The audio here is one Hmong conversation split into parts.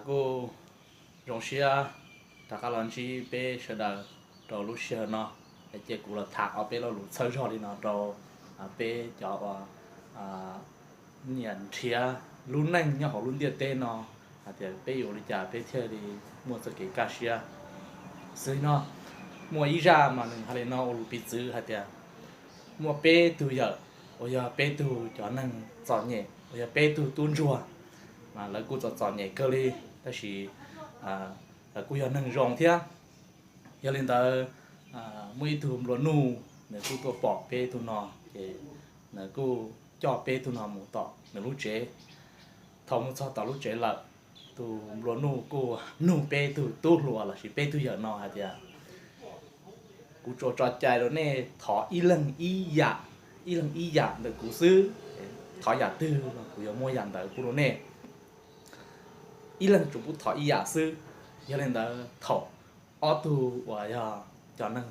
Kuj zoo siab rov qab los ntsib peb sawv daws rau lub sij hawm no, cia kuv los tham ob peb lo lus txhawb zog li no rau peb cov uas nyiam nrhiav lub neej nyob hauv lub ntiaj teb no, hais tias peb yuav ua li cas peb thiaj li muaj txoj kev kaj siab. Xws li no, muaj ib zaj mas nws hais li no ua lus piv txwv hais tias muaj peb tug yawm uas yog peb tug cov neeg txom nyem uas yog peb tug tub ntsuag, mas lawv kuj txom txom nyem kawg li, tab sis lawv kuj yog neeg zoo thiab. Yog li ntawd, muaj ib tug nplua nuj nws kuj tuaj pom peb tug no, ces nws kuj coj peb tug no mus tom nws lub tsev. Thaum mus txog tom lub tsev lawm, tus nplua nuj kuj nug peb tug tub hluas lossis peb tug yawm no hais tias, kuv tsuas tso cai rau nej thov ib leeg ib yam, ib leeg ib yam ntawm kuv xwb. Thov yam twg los kuv yuav muab yam ntawd pub rau nej. Ib leeg tsuas pub thov ib yam xwb. Yog li ntawd thaum ob tug uas yog cov neeg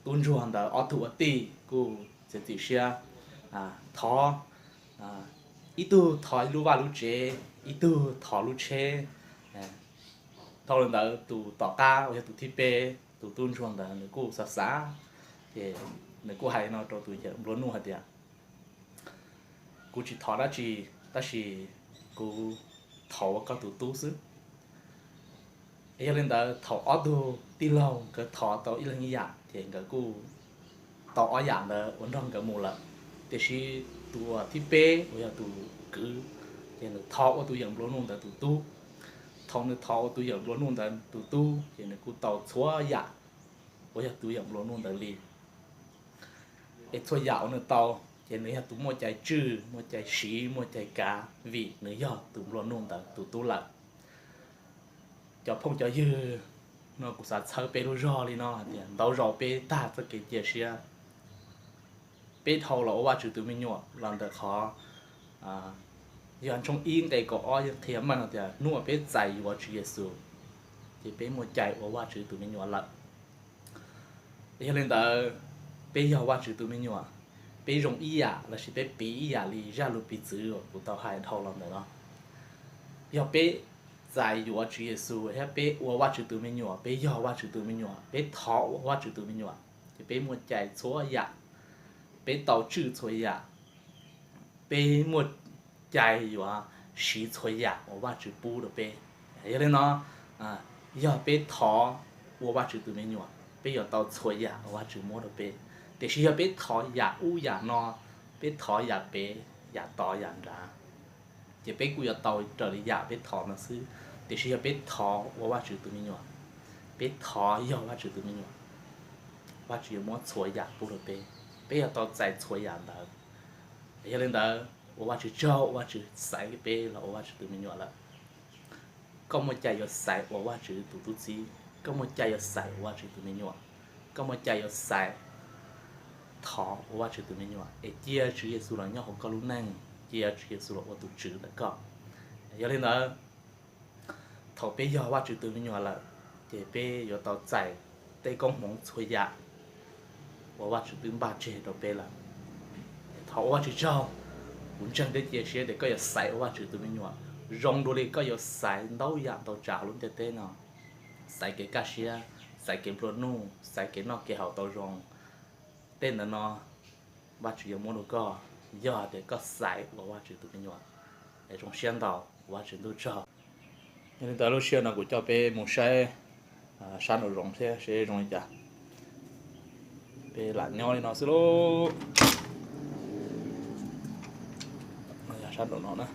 tub ntsuag ntawd ob tug ua tij kuj txiav txim siab thov, ib tug thov lub vaj lub tsev, ib tug thov lub tsheb. Dhau li ntawd tus tom qab uas yog tus thib peb, tus tub ntsuag ntawd nws kuj xav xav, ces nws kuj hais no rau tus yawm nplua nuj hais tias, kuv tsis thov dab tsi, tab sis kuv thov ua koj tus tub xwb. Yog li ntawd thaum ob tug tij laug nkawd thov tau ib leeg ib yam ces nkawd kuj tau ob yam ntawd ua nrog nkawd mus lawm. Tiam sis tus uas thib peb uas yog tus kwv, ces nws thov ua tus yawm nplua nuj ntawd tus tub. Thaum nws thov ua tus yawm nplua nuj ntawd tus tub ces nws kuj tau txhua yam uas yog tus yawm nplua nuj ntawd li. Es txhua yam uas nws tau, ces nws yog tus muaj cai tswj, muaj cai siv, muaj cai kav vim nws yog tus nplua nuj ntawd tus tub lawm. Cov phooj cov ywg, no kuv xav txhawb peb lub zog li no hais tias ntau zaus peb tag txoj kev cia siab, peb dhau los ua Vajtswv tus me nyuam los ntawm qhov Yog Ntsooj ib nqe kaum ob yeej qhia meej tias hnub uas peb txais yuav Tswv Yexus, ces peb muaj cai ua Vajtswv tus me nyuam lawm. Yog li ntawd, peb yog Vajtswv tus me nyuam, peb zoo ib yam lossis peb piv ib yam li zaj lus piv txwv uas kuv tau hais dhau los ntawm no. Yog peb txais yuav Tswv Yexus thiab peb ua Vajtswv tus me nyuam, peb yog Vajtswv tus me nyuam, peb thov ua Vajtswv tus me nyuam, ces peb muaj cai txhua yam, peb tau tswj txhua yam, peb muaj cai yuav siv txhua yam uas Vajtswv pub rau peb. Yog li no, yog peb thov ua Vajtswv tus me nyuam, peb yuav tau txhua yam uas Vajtswv muab rau peb. Tiam sis yog peb thov yam ub yam no, peb thov yam pem yam tod yam nrad, ces peb kuj yuav tau raws li yam peb thov no xwb. Tiam sis yog peb thov ua Vajtswv tus me nyuam, peb thov yog Vajtswv tus me nyuam, Vajtswv yuav muab txhua yam pub rau peb, peb yuav tau txais txhua yam ntawd. Yog li ntawd, ua Vajtswv tsaug, ua Vajtswv xaiv peb los ua Vajtswv tus me nyuam lawm. Koj muaj cai yuav xaiv ua Vajtswv tus tub txib, koj muaj cai yuav xaiv ua Vajtswv tus me nyuam, koj muaj cai yuav xaiv thov ua Vajtswv tus me nyuam es cia Tswv Yexus los nyob hauv koj lub neej, cia Tswv Yexus los ua tus Tswv ntawm koj. Yog li ntawd, thaum peb yog Vajtswv tus me nyuam lawm, ces peb yuav tau txais tej koob hmoov txhua yam uas Vajtswv twb npaj tseg rau peb lawm. Thov ua Vajtswv tsaug, kuv ntseeg thiab cia siab tias koj yuav xaiv ua Vajtswv tus me nyuam zoo dua li koj yuav xaiv ntau yam ntau tsav hauv lub ntiaj teb no, xaiv kev kaj siab, xaiv kev nplua nuj, xaiv kev noj kev haus tau zoo. Tej ntawd no Vajtswv yuav muab rau koj, yog tias koj xaiv ua Vajtswv tus me nyuam. Es zoo siab ntau, ua Vajtswv ntuj tsaug. Yog li ntawd lub sij hawm no kuv coj peb mus saib sab nraum zoov thiab seb zoo li cas. Peb lam nyob li no xwb lauj. Sab nraum no na.